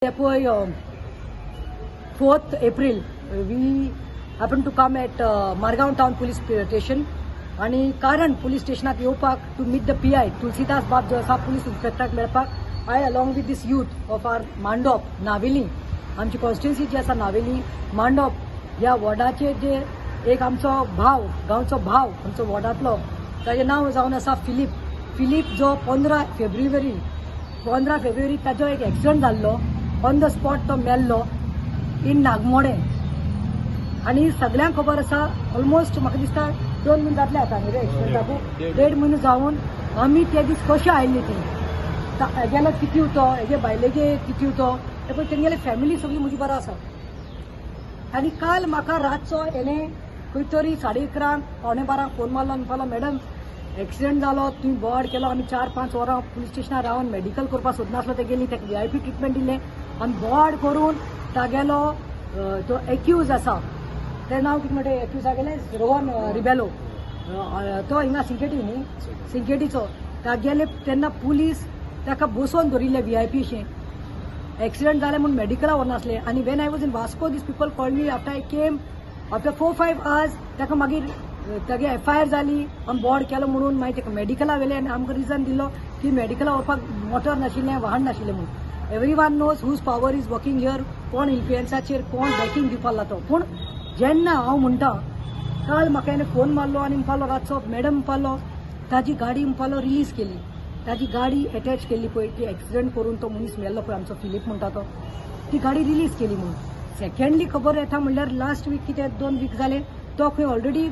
पळय, 4th April we happen to come at Margao Town Police Station आणि कारण police स्टेशनात येवपाक to meet the PI Tulsidas बाब जो आसा, पुलीस इन्स्पेक्टराक मेळपाक I along with this youth of our Mandop, Navelim, आमची कॉन्स्टिट्युन्सी जी आसा नावेली मांडोप ह्या वॉर्डाचे जे एक आमचो भाव, गांवचो भाव, आमचो वॉर्डांतलो, ताजें नांव जावन आसा फिलीप. फिलीप जो 15 फेब्रुवारी, 15 फेब्रुवारी ताजो एक एक्सिडंट जाल्लो, ऑन the spot तो मेल्लो इन नागमोडे. आणि सगळ्यांक खबर आसा, ऑलमोस्ट म्हाका दिसता 2 म्हयने जातले आतां न्ही रे एक्सिडंटाकू. 1.5 म्हयनो जावन आमी ते दीस कशे आयिल्ले ती हेगेलो किती तो, हेगे बायलेगे किती तो, ते पळय तेंगेले फॅमिली सगळी म्हजी बरो आसा. आनी काल म्हाका रातचो हेणे खंय तरी 11:30, 11:45 फोन मारलो आनी म्हणलो, "मॅडम, एक्सिडंट जालो, तुवें बोवाळ केलो. आमी 4-5 वरां पुलीस स्टेशनार रावन मेडिकल करपाक सोदनासलो तेगेली, ताका व्हीआयपी ट्रिटमेंट दिलें आनी बोवाळ करून तागेलो तो एक्यूज आसा, तें नांव कितें म्हणटा एक्यूजागेलें, रोहन रिबेलो, तो हिंगा सिंकेटी न्ही, सिंकेटीचो, तागेले तेन्ना पुलीस ताका बसोवन दवरिल्ले व्हीआयपी शे. एक्सिडंट जालें म्हूण मेडिकला व्हरनासले. आनी when I was in Vasco, these people call me. After I came after 4-5 hours, ताका मागीर तागे एफआयआर जाली, आमी बोवाळ केलो म्हणून. मागीर ताका मेडिकला व्हेले आनी आमकां रिजन दिलो की मेडिकला व्हरपाक मोटर नाशिल्लें, वाहन नाशिल्लें म्हणून. Everyone knows whose power is working here, कोण इन्फ्लुएन्साचेर कोण बॅकिंग दिवपाक लागतो. पूण जेन्ना हांव म्हणटा, काल म्हाका हेणें फोन मारलो आनी म्हणपालो रातचो, "मॅडम," म्हणपालो, ताजी गाडी म्हणपालो रिलीज केली, ताजी गाडी एटॅच केली पळय, ती एक्सिडंट करून तो मनीस मेल्लो पळय, आमचो फिलीप म्हणटा तो, ती गाडी रिलीज केली म्हणून. सेकंडली खबर येता म्हणल्यार लास्ट वीक कितें 2 वीक जाले, तो खंय ऑलरेडी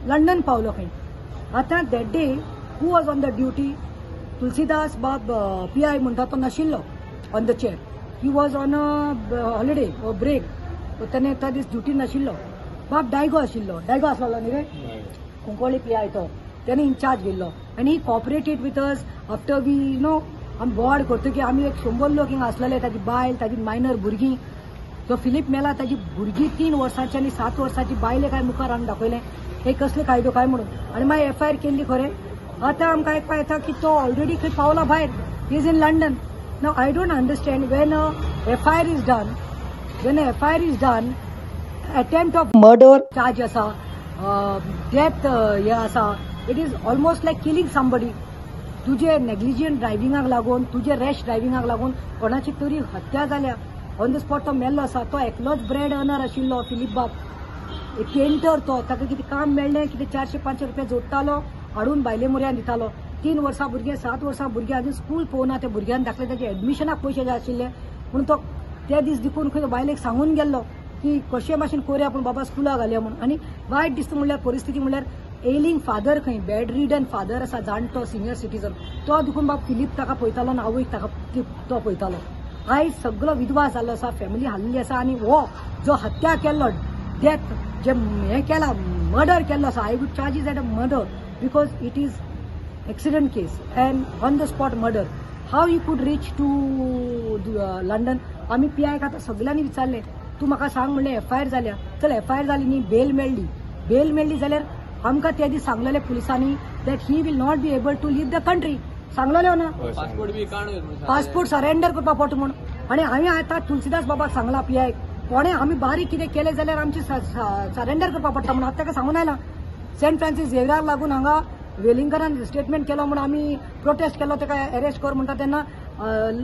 लंडन पावलो खंय. आतां that day who was on the duty? Tulsidas बाब पीआय म्हणटा तो नाशिल्लो on the chair. He was on a holiday or break. तेणे त्या दीस ड्युटी नाशिल्लो. बाब डायगो आशिल्लो, डायगो आसलेलो न्ही रे, कुंकळी पीआय, तो तेणे इन्चार्ज घेयल्लो आनी he cooperated with us after we आमी बोवाळ करतकीर. आमी एक 100 लोक हिंगा आसलेले, ताजी बायल, ताजी मायनर भुरगीं, जो फिलीप मेला ताजी भुरगीं 3 वर्सांची आनी 7 वर्सांची बायले काय मुखार हाडून दाखयलें हे कसले कायदो काय म्हणून. आनी मागीर एफआयआर केल्ली खरें. आतां आमकां आयकपा येता की तो ऑलरेडी खंय पावला भायर, is in London. Now I don't understand, when a FIR is done, when FIR is done, attempt of murder charge आसा, डेथ हे आसा, it is almost like killing somebody. तुजे नेग्लिजंट ड्रायव्हिंगाक लागून, तुजे रॅश ड्रायव्हिंगाक लागून कोणाची तरी हत्या जाल्या, ऑन the spot तो मेल्लो आसा. तो एकलोच ब्रेड अर्नर आशिल्लो फिलीप बाब, एक पेंटर तो. ताका कितें काम मेळ्ळें कितें 400-500 रुपया जोडटालो, हाडून बायले मुऱ्यान दितालो. 3 वर्सां भुरगें, 7 वर्सां भुरगें अजून स्कूल पळोवना. त्या भुरग्यान दाखले ताचे एडमिशनाक पयशे जाय आशिल्ले म्हणून तो त्या दीस देखून खंय बायलेक सांगून गेल्लो की कशे भाशेन करुया पूण बाबा स्कुलाक घालया म्हणून. आनी वायट दिसता म्हणल्यार परिस्थिती म्हणल्यार एलिंग फादर खंय, बेड रिडन फादर आसा, जाणटो सिनियर सिटीजन, तो देखून बाब फिलीप ताका पळयतालो आनी आवयक ताका तो पळयतालो. आयज सगळो विधवा जाल्लो आसा, फॅमिली हाल्ली आसा. आनी हो जो हत्या केल्लो, डेथ जे हें केला, मर्डर केल्लो आसा, I would charge it as a murder because it is accident case and on the spot murder. How he could reach to London? आमी पीआयक आतां सगल्यांनी विचारलें, तूं म्हाका सांग म्हणलें, एफआयआर जाल्या, चल एफआयआर जाली न्ही, बेल मेळ्ळी, बेल मेळ्ळी जाल्यार आमकां त्या दीस सांगलेले पुलिसांनी that he will not be able to leave the country. सांगलेले ना? पासपोर्ट बी काण. पासपोर्ट सरेंडर करपा पडटा म्हूण. आनी हांवें आतां तुलसीदास बाबाक सांगलां, पीआयक, कोणें आमी बारीक कितें केलें जाल्यार आमची सरेंडर करपा पडटा म्हणून. आतां ताका सांगून आयलां. सेंट फ्रांसीस झेवियराक लागून हांगा वेलिंगकरान स्टेटमेंट केलो म्हणून आमी प्रोटेस्ट केलो, ताका अरेस्ट कर म्हणटा तेन्ना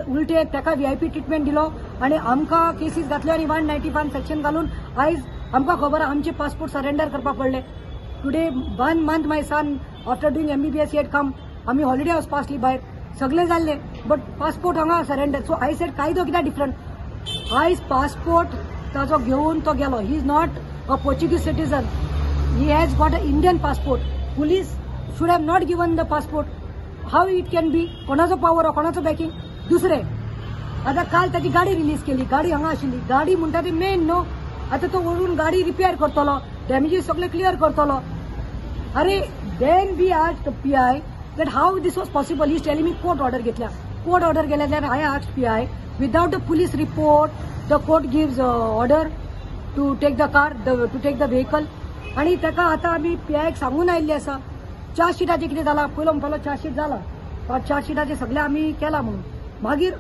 उलटे ताका व्हीआयपी ट्रिटमेंट दिलो आनी आमकां केसीस घातल्यो आनी 195 सेक्शन घालून आयज आमकां खबर आहा, आमचे पासपोर्ट सरेंडर करपाक पडले. Today one month my son after doing MBBS had come. आमी हॉलिडे वचपा आसली भायर, सगळे जाल्ले, बट पासपोर्ट हांगा सरेंडर. सो I said कायदो कित्याक डिफरंट? आयज पासपोर्ट ताजो घेवन तो गेलो. He is not a Portuguese citizen, he has got a Indian passport. Police should have not given the passport. How it can be? कोणाचो power, कोणाचो बॅकिंग? दुसरें, आतां काल ताची गाडी रिलीज केली. गाडी हांगा आशिल्ली. गाडी म्हणटा ती मेन न्हू. आतां तो व्हरून गाडी रिपेअर करतलो, डॅमेजीस सगळे क्लियर करतलो. अरे, then we asked PI that how this was possible. He telling me court order घेतल्या. कोर्ट ऑर्डर केल्या जाल्यार I asked PI, without a police report the court gives order to take the car, to take the vehicle? आणि ताका आतां आमी पीआयक सांगून आयिल्ले आसा. चार्जशिटाचें कितें जालां? पयलो म्हणपालो चार्जशीट जाला, चार्जशिटाचें सगळें आमी केलां म्हणून. मागीर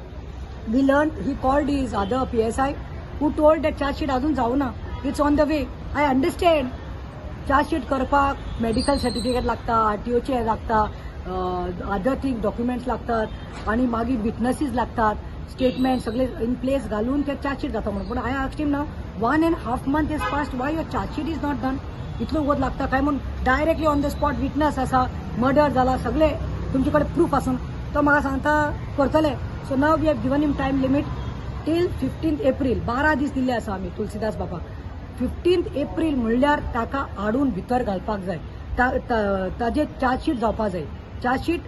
We learn he called his other PSI who told that chargesheet अजून जावना, it's on the way. I understand chargesheet करपाक मेडिकल सर्टिफिकेट लागता, आरटीओचे लागता, अदर थिंग डॉक्युमेंट्स लागतात आनी मागीर विटनसीस लागतात, स्टेटमेंट सगळे इन प्लेस घालून ते चार्जशीट जाता म्हणून. पूण I asked him now 1.5 month is past, why your chargesheet is not done, इतलो वगत लागता काय म्हणून. Directly on the spot witness आसा, मर्डर जाला, सगळे तुमचे कडेन प्रूफ आसून तो म्हाका सांगता करतले. So now we have given him time limit till 15 April. 12 दीस दिल्ले आसा आमी तुलसीदास बाबाक. 15 एप्रील म्हणल्यार ताका हाडून भितर घालपाक जाय, ताजे चार्जशीट जावपाक जाय. चार्जशीट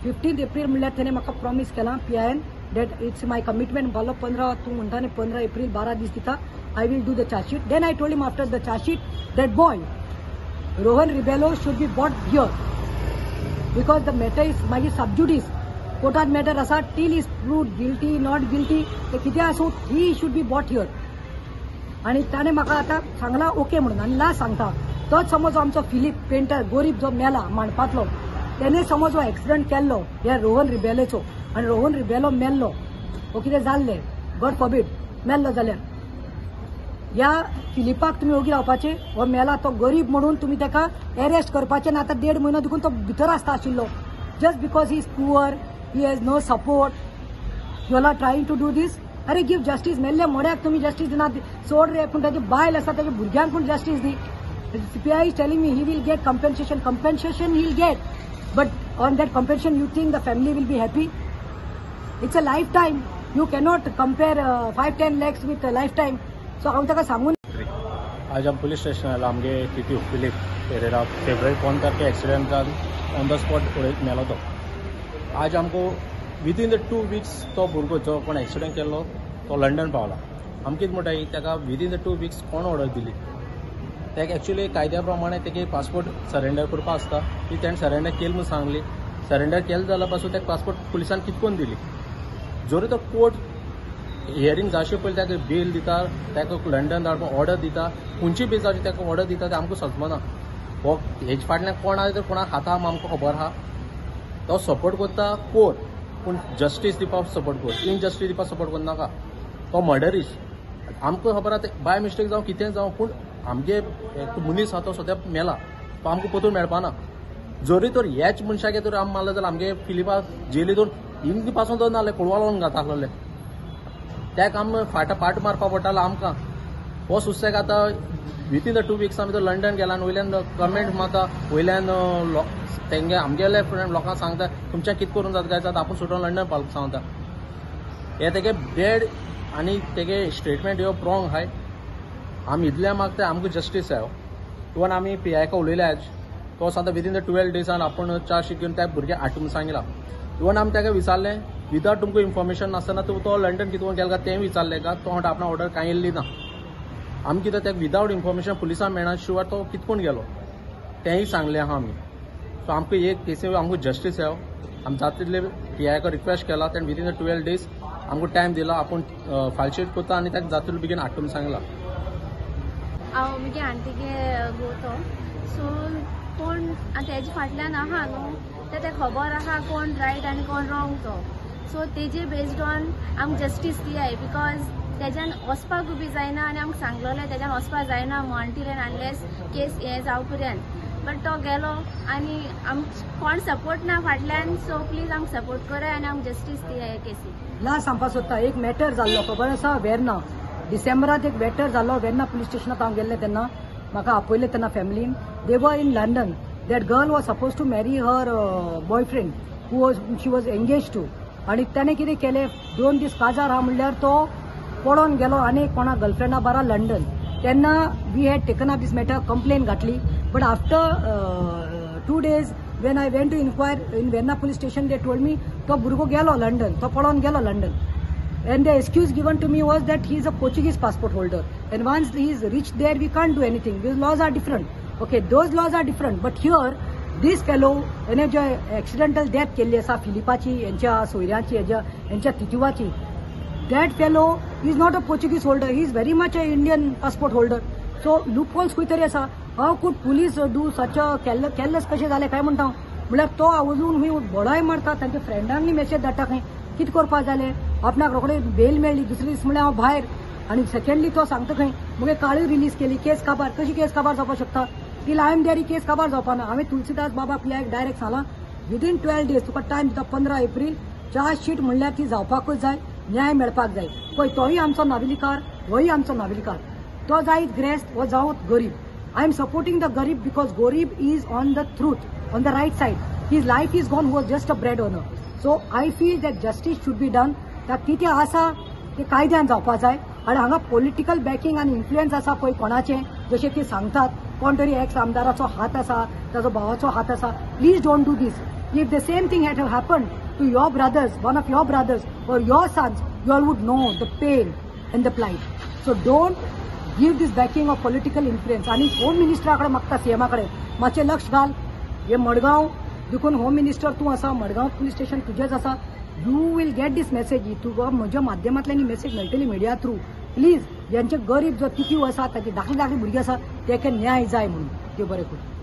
15 एप्रील म्हणल्यार तेणें म्हाका प्रॉमीस केलां PIN that it's my commitment. म्हणलो 15 तूं म्हणटा न्ही 15 एप्रील 12 दीस दिता, I will do the chargesheet. Then I told him after the chargesheet that boy Rohan Rebelo should be brought here because the matter is मागीर सबज्युडीस, कोर्टात मॅटर आसा, till is proved guilty not guilty ते कितें आसूं he should be brought here. आनी ताणें म्हाका आतां सांगलां ओके म्हणून. आनी लास्ट सांगता, तोच समज आमचो फिलीप पेंटर गोरीब जो मेला मांडपांतलो, तेणें समज हो एक्सिडंट केल्लो ह्या रोहन रिबेलोचो आनी रोहन रिबेलो मेल्लो वो कितें जाल्लें गॉड फॉरबीड मेल्लो जाल्यार ह्या फिलिपाक तुमी ओगी रावपाचें? हो मेला तो गरीब म्हणून तुमी ताका एरेस्ट करपाचें ना. आतां 1.5 म्हयनो देखून तो भितर आसता आशिल्लो. Just because he is poor, he has no support, you all are trying to do this. अरे गिव जस्टीस. मेल्ल्या मड्याक तुमी जस्टीस दिनात, सोड रे, पूण ताची बायल आसा, ताच्या भुरग्यांक पूण justice the. PI is telling me he will get compensation. Compensation he will get, but on that compensation you think the family will be happy? It's a lifetime. You cannot compare 5-10 lakhs with a lifetime. So हांव ताका सांगून आज आम police station आयला. आमगे तितू फिलीप पेरेरा फेब्रुवारी 5 तारखे accident जावन ऑन the spot मेलो तो. आज आमकां विदीन the 2 weeks तो भुरगो जो कोण एक्सिडेंट केल्लो तो लंडन पावला. आमकां कितें म्हणटा ताका विदीन the 2 weeks कोण ऑर्डर दिली? ताका एक्चुअली कायद्या प्रमाणे तेगे पासपोर्ट सरेंडर करपा आसता, ती तेणें सरेंडर केली म्हूण सांगली. सरेंडर केलें जाल्यार पासून ताका पासपोर्ट पुलिसान कितकोन दिली. जरी तो कोर्ट हियरींग जावचे पयलीं ताका बेल दिता, ताका लंडन धाडपाक ऑर्डर दिता, खंयची बेल जावची ताका ऑर्डर दिता तें आमकां समजना. हो हेजे फाटल्यान कोण आसा तर कोणाक खाता आमकां खबर आहा. तो सपोर्ट करता कोर्ट, पूण जस्टीस दिवपाक सपोर्ट कर, इनजस्टीस दिवपाक सपोर्ट करनाका. तो मर्डरीश आमकां खबर आहा, बाय मिस्टेक जावं कितें जावं, पूण आमगे मनीस आहा तो सद्या मेला, तो आमकां परतून मेळपाना. जरी तर ह्याच मनशाक तर आमी मारले जाल्यार आमगे फिलिपा जेली दोन हिंदी पासून तर नासले कोडवा लावन घाता आसलेले, ताका आमी फाट पाट मारपा पडटालो आमकां. हो सुसेग आतां विदीन the 2 weeks आमी तो लंडन गेला आनी वयल्यान कमेंट मारता, वयल्यान तेंगे आमगेले फ्रेंड लोकांक सांगता तुमच्या कितें करून जाता काय जाता, आपूण सुटोन लंडन पावपाक सांगता. हे तेगे बॅड आनी तेगे स्टेटमेंट येवप रॉंग आहाय. आमी इतलें मागता आमकां जस्टीस जायो. इवन आमी PI का उलयले आज, तो सांगता विदीन the 12 डेजान आपूण चार्जशीट घेवन त्या भुरग्याक हाडटा म्हूण सांगला. इवन आमी ताका विचारलें विदाउट तुमकां इन्फॉर्मेशन नासतना तूं तो लंडन कितें गेला काय तें विचारलें का, तो म्हणटा आपणा ऑर्डर कांय येयल्ली ना. आमी कितें ताका विदाउट इन्फॉर्मेशन पुलिसांक मेळना शिवाय तो कितकोन गेलो तेंय सांगलें आहा आमी. सो आमकां एक केसी आमकां जस्टीस जायो. आमी जाता तितले PI का रिक्वेस्ट केला, तेणें विदीन the 12 days आमकां टायम दिला, आपूण फायलशीट करता आनी ताका जाता तितले बेगीन हाडटा म्हूण सांगला. हांव मुगे आंटीगे घोव, सो कोण आतां तेजे फाटल्यान आहा न्हू ते तें खबर आहा कोण रायट आनी कोण रॉंग तो. सो तेजे बेस्ड ऑन आमकां जस्टीस दियाय, because तेज्यान वचपाक बी जायना आनी आमकां सांगलोलें तेज्यान वचपाक जायना अंटील एंड अनलेस केस हें जावं पर्यंत, बट तो गेलो आनी आमकां कोण सपोर्ट ना फाटल्यान. सो प्लीज आमकां सपोर्ट कराय आनी आमकां जस्टीस दियाय हे केसी. लास्ट सांगपाक सोदता, एक मॅटर जाल्लो खबर आसा वेर्ना, डिसेंबरात एक मॅटर जाल्लो वेर्ना पुलीस स्टेशनात हांव गेल्लें तेन्ना म्हाका आपयलें तेन्ना फॅमिलीन. They were in London. That girl was suppose to marry her boyfriend who was she was engage to. आनी ताणें कितें केलें, 2 दीस काजार आहा म्हणल्यार तो पळोवन गेलो आनी कोणा गर्लफ्रेंडा बारा लंडन. तेन्ना we had taken up this matter, complain घातली. But after 2 days when I went to inquire in Verna police station, they told me तो भुरगो गेलो लंडन, तो पळोवन गेलो London. And the excuse given to me was that he is a Portuguese passport holder and once he is reached there we can't do anything, these laws are different. Okay, those laws are different, but here this fellow हेणे जे accidental death केल्ली आसा फिलिपाची, हेंच्या सोयऱ्यांची, हेंच्या तितुवाची, that fellow is not a Portuguese holder, he is very much a Indian passport holder. So loopholes खंय तरी आसा. How could police do such a careless कशें जालें काय म्हणटा हांव. म्हणल्यार तो अजून खंय बडाय मारता, तांच्या फ्रेंडांनी मेसेज धाडटा खंय, कितें करपाक जालें. आपणाक रोखडे बेल मेळ्ळी, दुसरे दीस म्हणल्यार हांव भायर. आनी सेकंडली तो सांगता खंय मुगे काळूय रिलीज केली, केस काबार. कशी केस काबार जावपाक शकता? Till I am there case काबार जावपा ना. हांवें तुलसीदास बाबा पीआयक डायरेक्ट सांगलां, विदीन 12 डेज तुका टायम दिता, 15 एप्रील चार्जशीट म्हणल्यार ती जावपाकूच जाय, न्याय मेळपाक जाय. पळय तोय आमचो नावेलीकार, होय आमचो नावेलीकार, तो जायत ग्रेस्त हो जावत गरीब. I am supporting the गरीब because गरीब is on the truth, on the right side. His life is gone, was just a bread earner. So I feel that justice should be done. कितें आसा ते कायद्यान जावपा जाय. आनी हांगा पॉलिटिकल बॅकिंग आनी इन्फ्लुयन्स आसा पळय कोणाचें, जशें की सांगतात कोण तरी एक्स आमदाराचो हात आसा, ताजो भावाचो हात आसा. Please don't do this. If the same thing had happen to your brothers, one of your brothers or your sons, you all would know the pain and the plight. So don't give this backing of political influence. आनी home मिनिस्टरा कडेन मागता, सीएमा कडेन मातशें लक्ष घाल. हे मडगांव देखून home minister तूं आसा, मडगांव पुलीस स्टेशन तुजेंच आसा. You will get this message. तुका म्हज्या माध्यमांतल्यान ही मेसेज मेळटली मिडिया थ्रू. प्लीज ज्यांचे गरीब जो तितीव आसा, ताची धाकली धाकली भुरगीं आसा, तेका न्याय जाय म्हणून. देव बरें करूं.